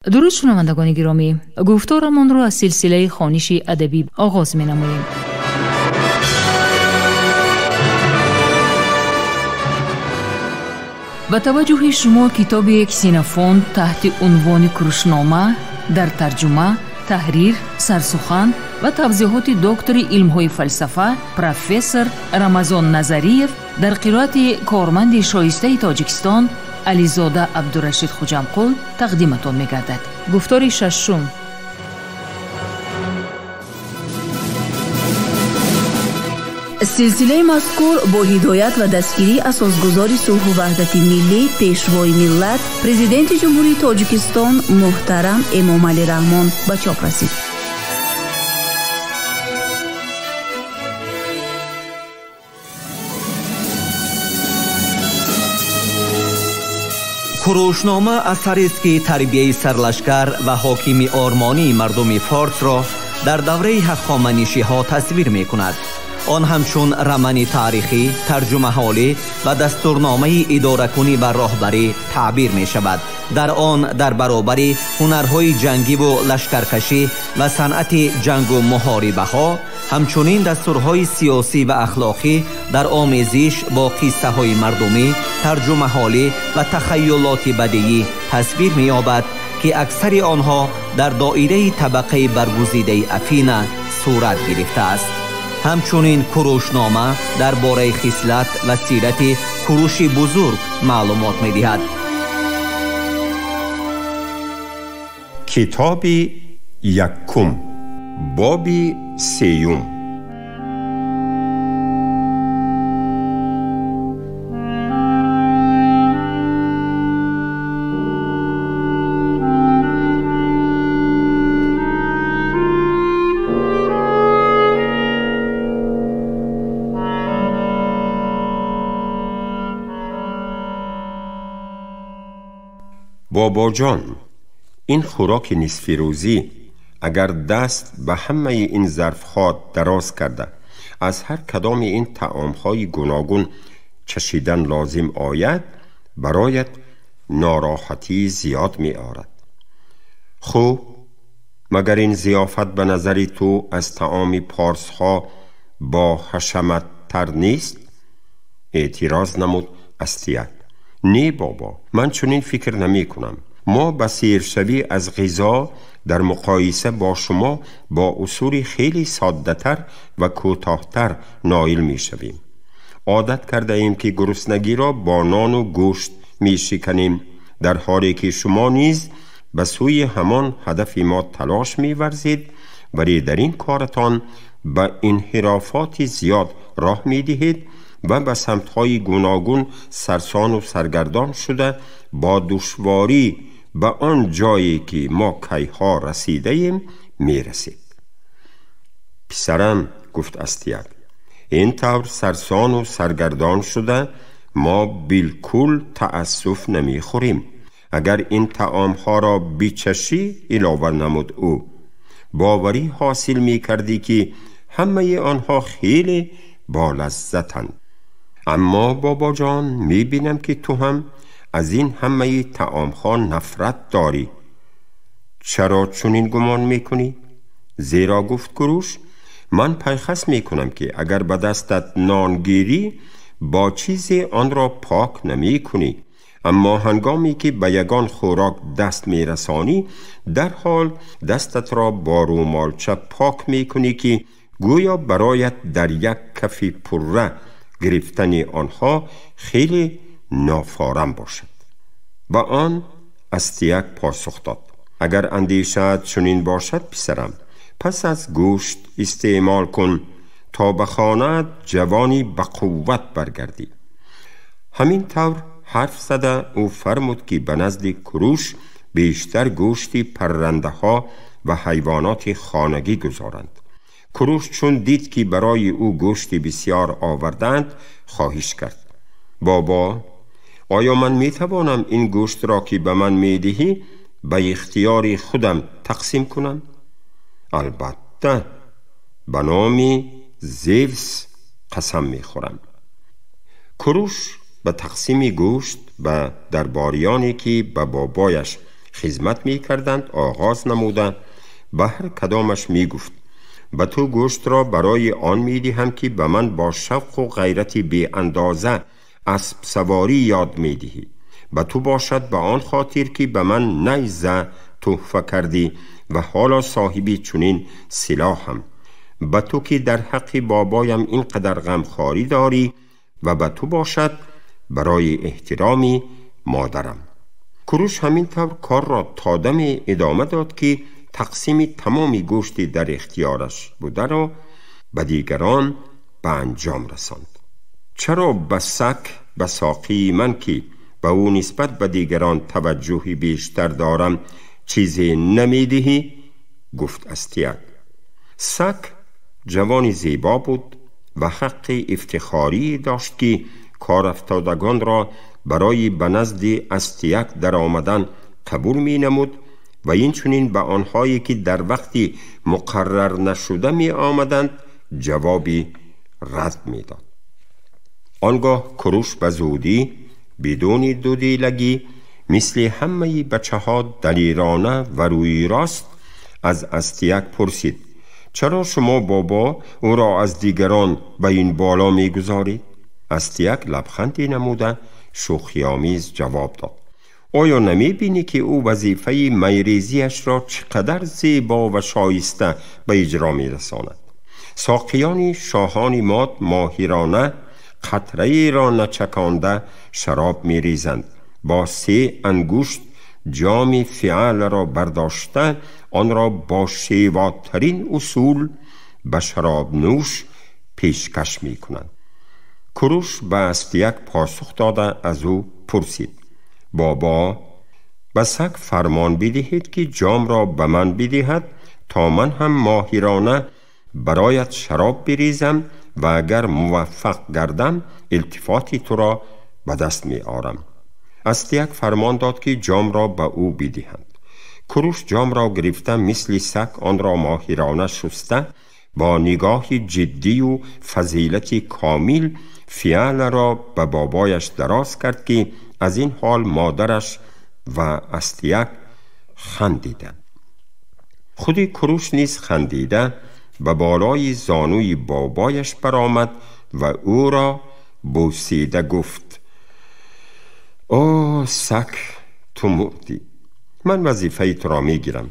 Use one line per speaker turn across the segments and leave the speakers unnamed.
Дуруд, шунавандагони гиромӣ, гуфторамонро аз силсилаи хониши адабӣ оғоз менамоем. Ба таваҷҷӯҳи шумо китоби Ксенофонт таҳти унвони Курушнома дар тарҷума, таҳрир, сарсухан ва тавзеҳоти доктори илмҳои фалсафа, профессор Рамазон Назариев дар қироати корманди шоистаи Тоҷикистон Ализода Абдурашид Хуҷамқул тақдиматон мегардад. Гуфтори шашум.
Силсилаи мазкур бо ҳидоят ва дастгирии асосгузори сулҳу ваҳдати миллӣ, пешвои миллат, президенти Ҷумҳурии Тоҷикистон муҳтарам Эмомалӣ Раҳмон ба чоп расид.
Курушнома асарест, ки тарбияи сарлашкар ва ҳокими ормонии мардуми форсро дар давраи ҳахоманишиҳо тасвир мекунад. Он ҳамчун рамани таърихӣ, тарҷумаҳолӣ ва дастурномаи идоракунӣ ва роҳбарӣ таъбир мешавад. Дар он дар баробари ҳунарҳои ҷангиву лашкаркашӣ ва санъати ҷангу муҳорибаҳо, ҳамчунин дастурҳои сиёсӣ ва ахлоқӣ дар омезиш бо қиссаҳои мардумӣ, тарҷумаҳолӣ ва тахайюлоти бадиӣ тасвир меёбад, ки аксари онҳо дар доираи табақаи баргузидаи Афина сурат гирифтааст. Ҳамчунин Курушнома дар бораи хислат ва сирати Куруши бузург маълумот медиҳад.
Китоби якум, боби сеюм. Бобоҷон, ин хӯроки нисфирӯзӣ агар даст ба ҳамаи ин зарфҳо дароз карда, аз ҳар кадоми ин таомҳои гуногун чашидан лозим ояд, бароят нороҳатии зиёд меорад. Хуб, магар ин зиёфат ба назари ту аз таоми порсҳо бо ҳашаматтар нест? Эътироз намуд Астияк. Не, бобо, ман чунин фикр намекунам. Мо ба сершавӣ аз ғизо дар муқоиса бо шумо бо усули хеле соддатар ва кӯтоҳтар ноил мешавем. Одат кардаем, ки гуруснагиро бо нону гӯшт мешиканем, дар ҳоле ки шумо низ ба сӯи ҳамон ҳадафи мо талош меварзед, вале дар ин коратон ба инҳирофоти зиёд роҳ медиҳед ва ба самтҳои гуногун сарсону саргардон шуда, бо душворӣ ба он ҷое ки мо кайҳо расидаем мерасед. Писарам, гуфт Астияк, ин тавр сарсону саргардон шуда мо билкул таассуф намехӯрем. Агар ин таомҳоро бичашӣ, илова намуд ӯ, боварӣ ҳосил мекардӣ, ки ҳамаи онҳо хеле болаззатанд. Аммо, бобоҷон, мебинам, ки ту ҳам аз ин ҳамаи таомҳо нафрат дорӣ. Чаро чунин гумон мекунӣ? Зеро, гуфт Куруш, ман пайхас мекунам, ки агар ба дастат нон гирӣ, бо чизе онро пок намекунӣ, аммо ҳангоме ки ба ягон хӯрок даст мерасонӣ, дарҳол дастатро бо рӯмолча пок мекунӣ, ки гӯё бароят дар як кафи пурра гирифтани онҳо хеле нофорам бошад. Ба он Астияк посух дод: агар андешаат чунин бошад, писарам, пас аз гӯшт истеъмол кун, то ба хонаат ҷавони ба қувват баргардӣ. Ҳамин тавр ҳарф зада, ӯ фармуд, ки ба назди Куруш бештар гӯшти паррандаҳо ва ҳайвоноти хонагӣ гузоранд. Куруш чун дид, ки барои ӯ гӯшти бисёр оварданд, хоҳиш кард: бобо, оё ман метавонам ин гӯштро, ки ба ман медиҳӣ, ба ихтиёри худам тақсим кунам? Албатта, ба номи Зевс қасам мехӯрам. Куруш ба тақсими гӯшт ба дарбориёне, ки ба бобояш хизмат мекарданд оғоз намуда ба ҳар кадомаш мегуфт: ба ту гӯштро барои он медиҳам ки ба ман бо шавқу ғайрати беандоза аспсаворӣ ёд медиҳӣ, ба ту бошад ба он хотир ки ба ман найза туҳфа кардӣ ва ҳоло соҳиби чунин силоҳам, ба ту ки дар ҳаққи бобоям ин қадар ғамхорӣ дорӣ ва ба ту бошад барои эҳтироми модарам. Куруш ҳамин тавр корро то даме идома дод ки тақсими тамоми гӯшти дар ихтиёраш бударо ба дигарон ба анҷом расонд. Чаро ба сак, ба соқии ман ки ба ӯ нисбат ба дигарон таваҷҷӯҳи бештар дорам чизе намедиҳӣ? Гуфт Астияк. Сак ҷавони зебо буд ва ҳаққи ифтихорӣ дошт ки корафтодагонро барои ба назди Астияк даромадан қабул менамуд ва инчунин ба онҳое ки дар вақти муқаррар нашуда меомаданд ҷавоби рад медод. Он гоҳ Куруш ба зудӣ бидуни дудилагӣ мисли ҳамаи бачаҳо далерона ва рӯи рост аз Астияк пурсид: чаро шумо бобо ӯро аз дигарон ба ин боло мегузоред? Астияк лабханде намуда шӯхиомез ҷавоб дод: оё намебинӣ ки ӯ вазифаи майрезиашро чӣ қадар зебо ва шоиста ба иҷро мерасонад? Соқиёни шоҳони мод моҳирона қатраеро начаконда шароб мерезанд, бо се ангушт ҷоми фиалро бардошта онро бо шевотарин усул ба шаробнӯш пешкаш мекунанд. Куруш ба Астияк посух дода аз ӯ пурсид: бобо, ба саг фармон бидиҳед ки ҷомро ба ман бидиҳад то ман ҳам моҳирона бароят шароб бирезам ва агар муваффақ гардам илтифоти туро ба даст меорам. Астияк фармон дод ки ҷомро ба ӯ бидиҳанд. Куруш ҷомро гирифта мисли саг онро моҳирона шуста бо нигоҳи ҷиддию фазилати комил фиаларо ба бобояш дароз кард ки аз ин ҳол модараш ва Астияк хандиданд. Худи Куруш низ хандида ба болои зонуи бобояш баромад ва ӯро бӯсида гуфт: о сак, ту мурдӣ, ман вазифаи туро мегирам.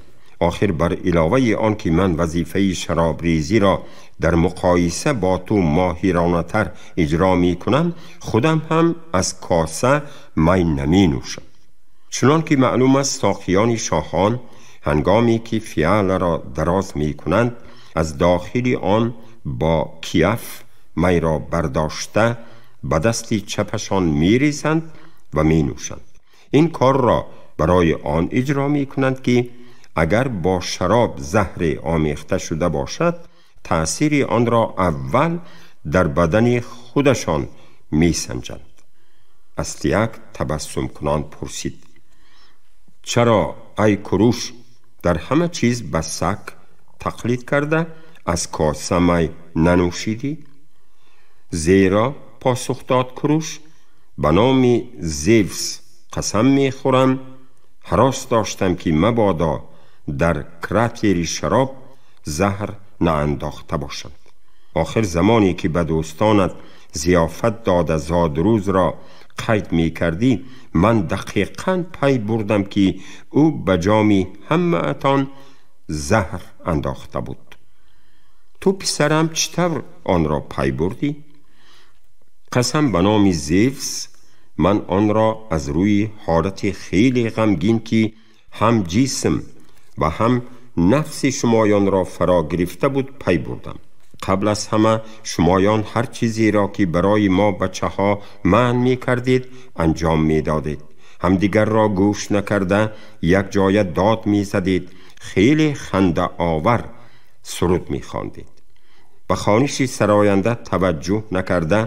Охир бар иловаи он ки ман вазифаи шаробрезиро дар муқоиса бо ту моҳиронатар иҷро мекунам, худам ҳам аз коса май наменӯшам. Чунон ки маълум аст, соқиёни шоҳон ҳангоме ки фиаларо дароз мекунанд, аз дохили он бо кияф майро бардошта ба дасти чапашон мерезанд ва менӯшанд. Ин корро барои он иҷро мекунанд ки агар бо шароб заҳре омехта шуда бошад, таъсири онро аввал дар бадани худашон месанҷанд. Астияк табассумкунон пурсид: чаро ай Куруш дар ҳама чиз ба сак тақлид карда аз коса май нанӯшидӣ? Зеро, посух дод Куруш, ба номи Зевс қасам мехӯрам, ҳарос доштам ки мабодо дар кратери шароб заҳр наандохта бошанд. Охир замоне ки ба дӯстонат зиёфат дода зодрӯзро қайд мекардӣ, ман дақиқан пай бурдам ки ӯ ба ҷоми ҳамаатон заҳр андохта буд. Ту писарам чӣ тавр онро пай бурдӣ? Қасам ба номи Зевс, ман онро аз рӯи ҳолати хеле ғамгин ки ҳам ҷисм ва ҳам нафси шумоёнро фаро гирифта буд пай бурдам. Қабл аз ҳама шумоён ҳар чизеро ки барои мо бачаҳо манъ мекардед анҷом медодед, ҳамдигарро гӯш накарда якҷоя дод мезадед, хеле хандаовар суруд мехондед. Ба хониши сароянда таваҷҷӯҳ накарда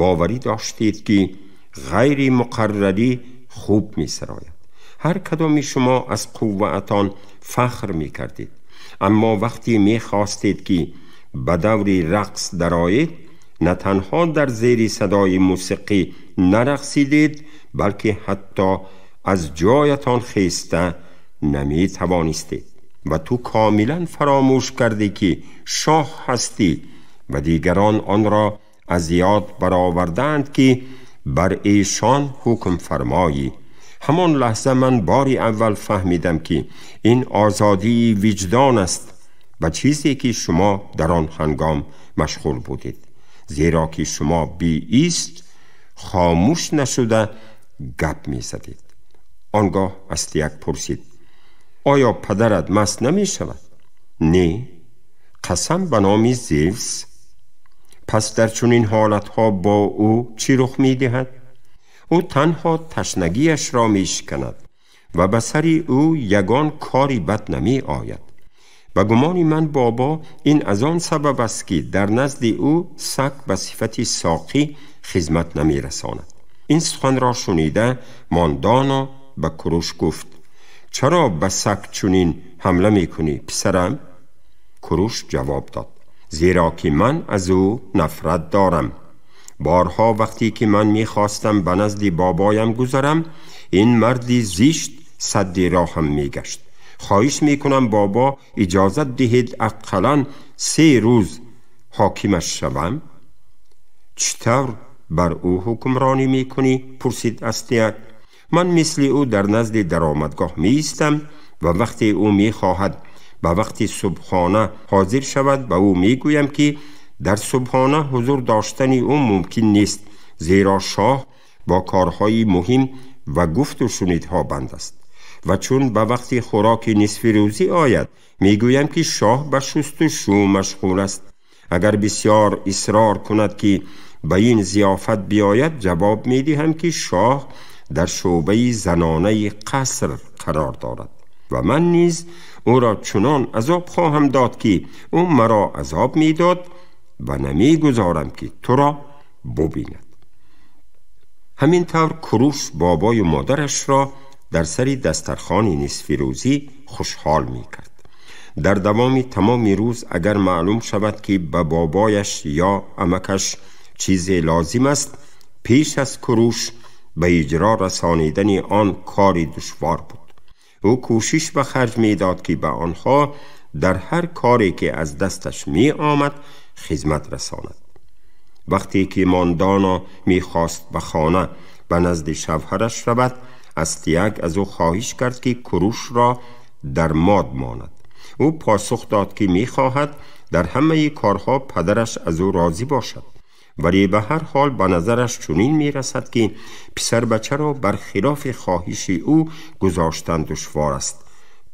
боварӣ доштед ки ғайри муқаррарӣ хуб месарояд. Ҳар кадоми шумо аз қувваатон фахр мекардед, аммо вақте мехостед ки ба даври рақс дароед, на танҳо дар зери садои мусиқӣ нарақсидед, балки ҳатто аз ҷоятон хеста نمی توانستی و تو کاملا فراموش کردی که شاه هستی و دیگران آن را از یاد برآوردند که بر ایشان حکم فرمایی. همان لحظه من باری اول فهمیدم که این آزادی وجدان است و چیزی که شما در آن هنگام مشغول بودید، زیرا که شما بی ایست خاموش نشده گپ می زدید. آنگاه استیاک پرسید: آیا پدرت مست نمی شود؟ نه، قسم به نام زیوس. پس در چنین حالتها با او چی رخ می دهد؟ او تنها تشنگیش را می شکند و به سر او یگان کاری بد نمی آید. به گمان من بابا این از آن سبب است که در نزد او سگ به صفت ساقی خدمت نمی رساند. این سخن را شنیده ماندانا به کوروش گفت: چرا به سگ چنین حمله می کنی پسرم؟ کوروش جواب داد: زیرا که من از او نفرت دارم. بارها وقتی که من می خواستم به نزد بابایم گذرم، این مردی زشت سد راهم می گشت. خواهش می کنم بابا اجازت دهید اقلا 3 روز حاکمش شوم. چطور بر او حکمرانی می کنی؟ پرسید استیاک. من مثل او در نزد درآمدگاه می ایستم و وقتی او می خواهد به وقت صبحانه حاضر شود به او می گویم که در صبحانه حضور داشتن او ممکن نیست، زیرا شاه با کارهای مهم و گفت و شنیدها بند است. و چون به وقت خوراک نصف روزی آید می گویم که شاه به شست و شو مشغول است. اگر بسیار اصرار کند که به این ضیافت بیاید، جواب می دهم که شاه در شعبه زنانه قصر قرار دارد و من نیز او را چنان عذاب خواهم داد که او مرا عذاب می داد و نمی گذارم که تو را ببیند. همین طور کوروش بابای و مادرش را در سر دسترخوان نصف روزی خوشحال می کرد. در دوام تمام روز اگر معلوم شود که به بابایش یا عمکش چیز لازم است، پیش از کوروش به اجرا رسانیدن آن کاری دشوار بود. او کوشش به خرج می داد که به آنها در هر کاری که از دستش می آمد خدمت رساند. وقتی که ماندانا می خواست به خانه به نزد شوهرش رود، استیاک از او خواهش کرد که کوروش را در ماد ماند. او پاسخ داد که می خواهد در همه کارها پدرش از او راضی باشد، ولی به هر حال به نظرش چنین می رسد که پسر بچه را برخلاف خواهش او گذاشتن دشوار است.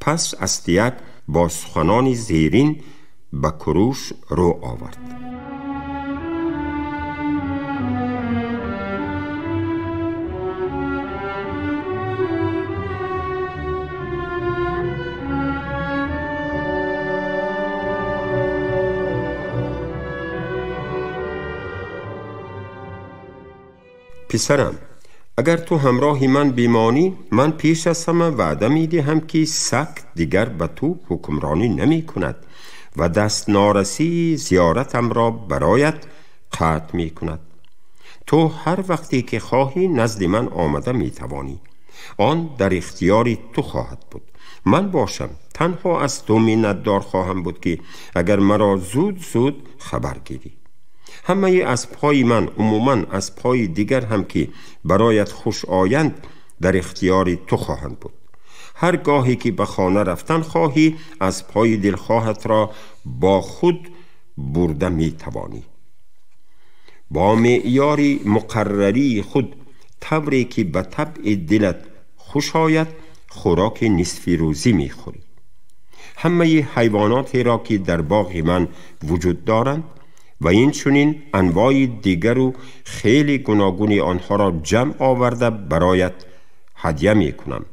پس استیاک با سخنان زیرین به کوروش رو آورد: پسرم، اگر تو همراه من بیمانی، من پیش از همه وعده می دهم که سگ دیگر به تو حکمرانی نمی کند و دست نارسی زیارتم را برایت قطع می کند. تو هر وقتی که خواهی نزد من آمده می توانی. آن در اختیار تو خواهد بود. من باشم تنها از تو منتدار خواهم بود که اگر مرا زود زود خبر گیری. همه اسب‌های من، عموماً اسب‌های دیگر هم که برایت خوش آیند، در اختیار تو خواهند بود. هر گاهی که به خانه رفتن خواهی، اسب‌های دلخواهت را با خود برده می توانی. با معیار مقرری خود، طوری که به طبع دلت خوش آید، خوراک نصف روزی می خوری. همه حیواناتی را که در باغ من وجود دارند و این چنین انواع دیگر و خیلی گوناگونی آنها را جمع آورده برایت هدیه می کنم.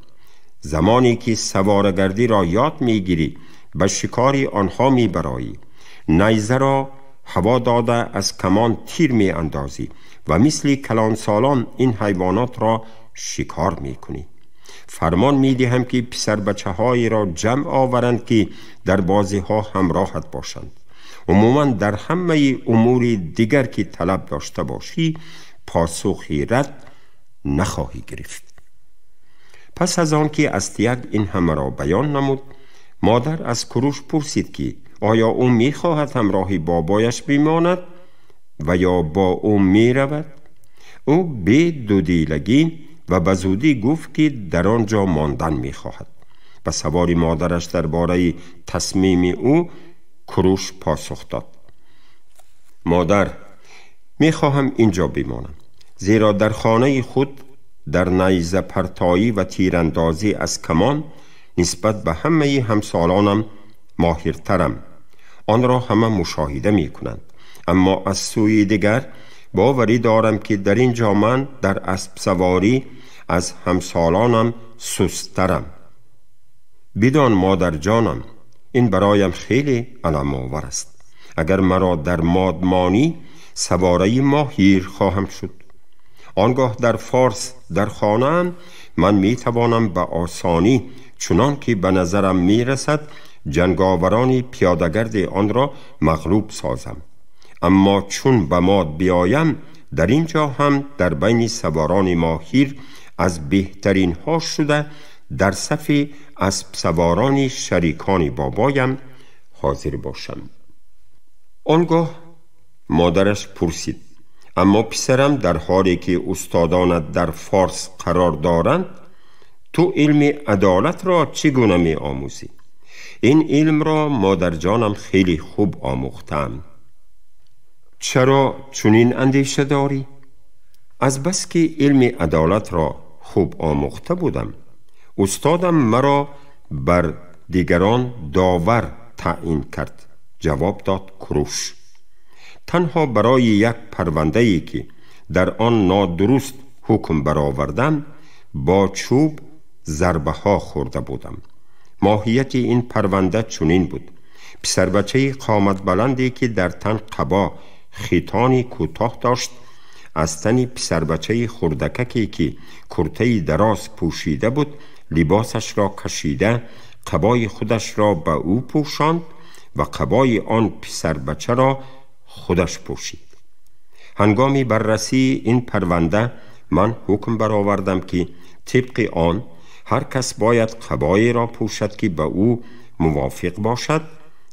زمانی که سوارگردی را یاد می گیری، به شکار آنها می برایی. نیزه را هوا داده از کمان تیر می اندازی و مثل کلانسالان این حیوانات را شکار می کنی. فرمان می دهم که پسر بچه های را جمع آورند که در بازی ها همراهت باشند. عموما در همه امور دیگر که طلب داشته باشی، پاسخی رد نخواهی گرفت. پس از آن که استیگ این همه را بیان نمود، مادر از کوروش پرسید که آیا او میخواهد همراه بابایش بماند و یا با او میرود؟ او به دودیلگی و به زودی گفت که در آنجا ماندن میخواهد. به سوال مادرش درباره تصمیم او کوروش پاسخ داد: مادر، میخواهم اینجا بمانم، زیرا در خانه خود در نیزه پرتایی و تیراندازی از کمان نسبت به همه همسالانم ماهرترم. آن را همه مشاهده می کنند. اما از سوی دیگر باوری دارم که در اینجا من در اسب سواری از همسالانم سسترم. بدان مادر جانم، این برایم خیلی الم آور است. اگر مرا در مادمانی سواره ماهیر خواهم شد. آنگاه در فارس در خانه‌ام من می توانم به آسانی چنان که به نظرم می رسد جنگاوران پیاده‌گرد آن را مغلوب سازم. اما چون به ماد بیایم در اینجا هم در بین سواران ماهیر از بهترین ها شده در صف اسب سواران شریکان بابایم حاضر باشم. آنگاه مادرش پرسید: اما پسرم، در حالی که استادانت در فارس قرار دارند، تو علم عدالت را چگونه می آموزی؟ این علم را مادر جانم خیلی خوب آموختم. چرا چنین اندیشه داری؟ از بس که علم عدالت را خوب آموخته بودم، استادم مرا بر دیگران داور تعیین کرد. جواب داد کوروش: تنها برای یک پرونده‌ای که در آن نادرست حکم برآوردم با چوب ضربه ها خورده بودم. ماهیت این پرونده چنین بود: پسربچه قامت بلندی که در تن قبا خیتانی کوتاه داشت، از تن پسربچه خردککی که کرته دراز پوشیده بود لباسش را کشیده قبای خودش را به او پوشاند و قبای آن پسربچه را خودش پوشید. هنگامی بررسی این پرونده من حکم برآوردم که طبق آن هر کس باید قبایی را پوشد که به او موافق باشد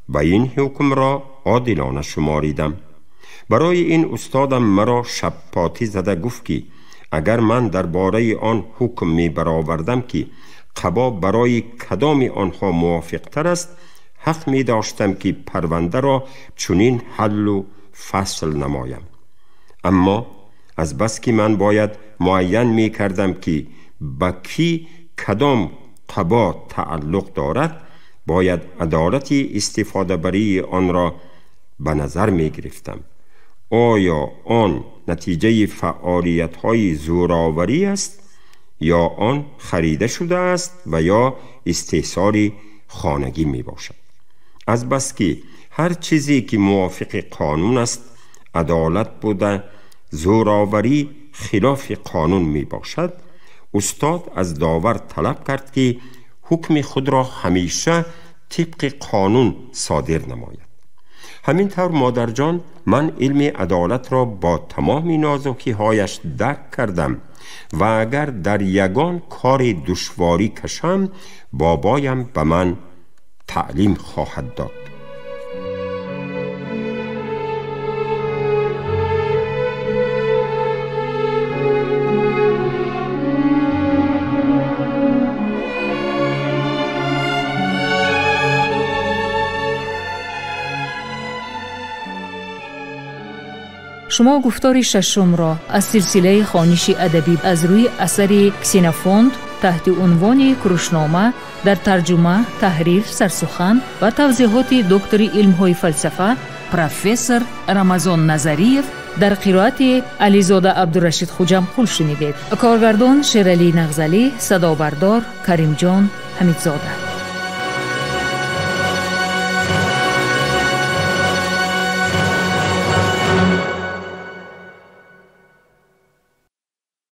و این حکم را عادلانه شماریدم. برای این استادم مرا شپاتی زده گفت که اگر من درباره آن حکم می برآوردم که قبا برای کدام آنها موافق تر است، حق می داشتم که پرونده را چنین حل و فصل نمایم. اما از بس که من باید معین می کردم که به کی کدام قبا تعلق دارد، باید عدالت استفاده بری آن را به نظر می گرفتم. آیا آن نتیجه فعالیت های زوراوری است یا آن خریده شده است و یا استحصال خانگی می باشد؟ از بس که هر چیزی که موافق قانون است عدالت بوده، زوراوری خلاف قانون می باشد. استاد از داور طلب کرد که حکم خود را همیشه طبق قانون صادر نماید. همین طور مادر جان، من علم عدالت را با تمام نازکی هایش درک کردم و اگر در یگان کار دشواری کشم بابایم به من تعلیم خواهد داد.
Шумо гуфтори шашумро аз силсилаи хониши адабӣ аз рӯи асари Ксенофонт таҳти унвони Курушнома дар тарҷума, таҳрир, сарсухан ва тавзеҳоти доктори илмҳои фалсафа профессор Рамазон Назариев дар қироати Ализода Абдурашид Хуҷамқул шунидед. Коргардон Шералӣ Нағзалӣ, садобардор Каримҷон Ҳамидзода.